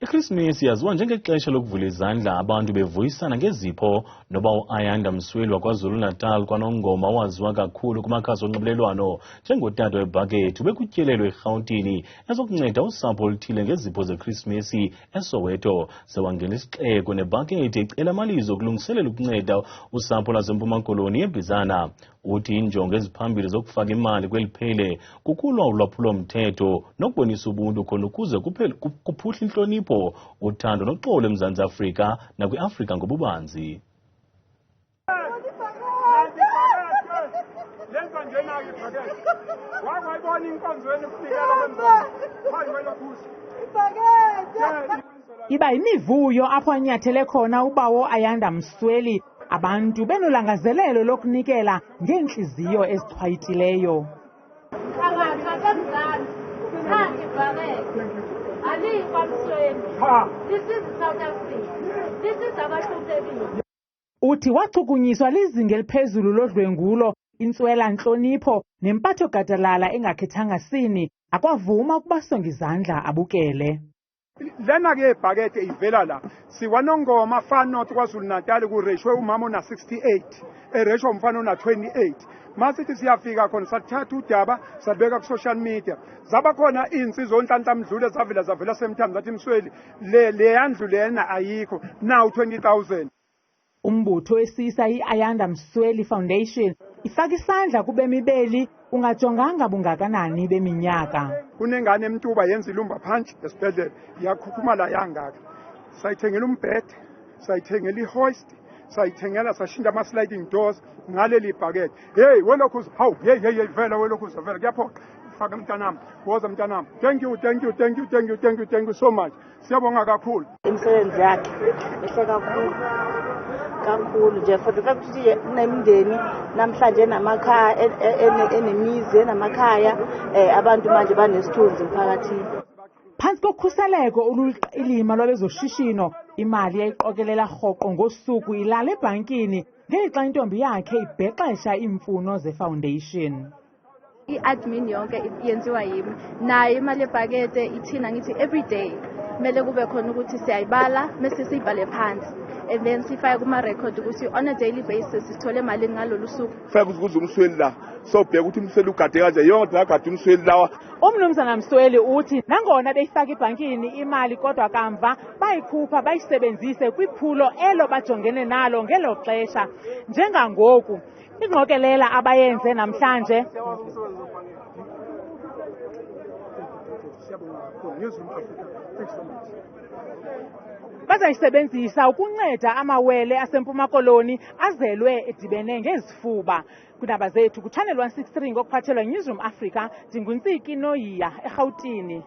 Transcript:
IKrisimesi yaziwa njengexesha lokuvula izandla abantu bevuyisana ngezipho noba uAyanda Msweli waKwaZulu-Natal kwaNongoma owaziwa kakhulu kumakhasi onxibelelwano njengotata webhakethi ubekutyelelo eRhawutini ezokunceda usapho oluthile ngezipho zeKrisimesi eSoweto. Sewangena isixeko nebhakethi ecela amalizo okulungiselela ukunceda usapho lwaseMpuma Koloni eBizana. Uthi iinjongo eziphambili zokufaka imali kweli phele kukulwa ulwaphulomthetho nokubonisa ubuntu khona ukuze kuphuhle intlonipho, uthando noxolo eMzantsi Afrika nakwiAfrika ngobubanzi. Iba yimivuyo apho anyathele khona ubawo Ayanda Msweli, abantu benolangazelelo lokunikela ngeentliziyo ezichwayitileyo. Uthi wachukunyiswa lizinga eliphezulu lodlwengulo, intswela ntlonipho nempatho gadalala engakhethanga sini, akwavuma ukubasonga izandla abukele. Lena ke ibhakede ivela la siwanongoma far north KwaZulu Natal, kureshwe umama ona-68 ereshwa umfana ona-28. Masithi siyafika khona sathatha udaba sabeka ku-social media, zaba khona iy'nsizwa onhlanhla mdlule zavela zavela semthamo zathi Msweli le leyandlu lena ayikho now 20 000. Umbutho esisa i-Ayanda Msweli Foundation ifaka isandla kubemi beli ungajonganga bungakanani beminyaka. Kunengane emtuba yenza ilumba punch esibhedlela yakhukhumala yangaka, sayithengela umbhede, sayithengela i-hoist, sayithengela sashintsha ama-sliding doors ngaleli bhakede. Hey welokhu hawu, hey hey hey, vela welokhu vela kuyaphoqa. Faka mntanami, woza mntanami. Thank you, thank you, thank you, thank you, thank you, thank you so much, siyabonga kakhulu. Imisebenzi yakhe mihle kakhulu kakhulu nje for the fact ukuthi kunemindeni namhlanje enamakhaya, enemizi, enamakhaya, abantu manje banesithunzi emphakathini. Phantsi kokhuseleko oluliqilima lwabezoshishino, imali yayiqokelela rhoqo ngosuku ilala ebhankini ngelixa intombi yakhe ibhexesha iimfuno zefoundation. I-admin yonke yenziwa yimi, nayo imali ebhakede ithina. Ngithi every day kumele kube khona ukuthi siyayibala mese siyibhale phansi and then sifake kuma-record ukuthi on a daily basis sithole malini ngalolu suku. Fake ukuze uMsweli la sobheka ukuthi uMsweli ugade kanje yonke agade uMsweli lawa. Umnumzana Msweli uthi nangona beyifaka ebhankini imali, kodwa kamva bayikhupha bayisebenzise kwiphulo elo bajongene nalo ngelo xesha. Njengangoku ingqokelela abayenze namhlanje Siyabonga kakhulu, Newsroom Africa, thanks so much. Bazayisebenzisa ukunceda amawele aseMpuma Koloni azelwe edibene ngezifuba. Kwiindaba zethu kuChannel 163 ngokuphathelwa Newsroom Africa, ndinguNtsiki Noyiya eRhawutini.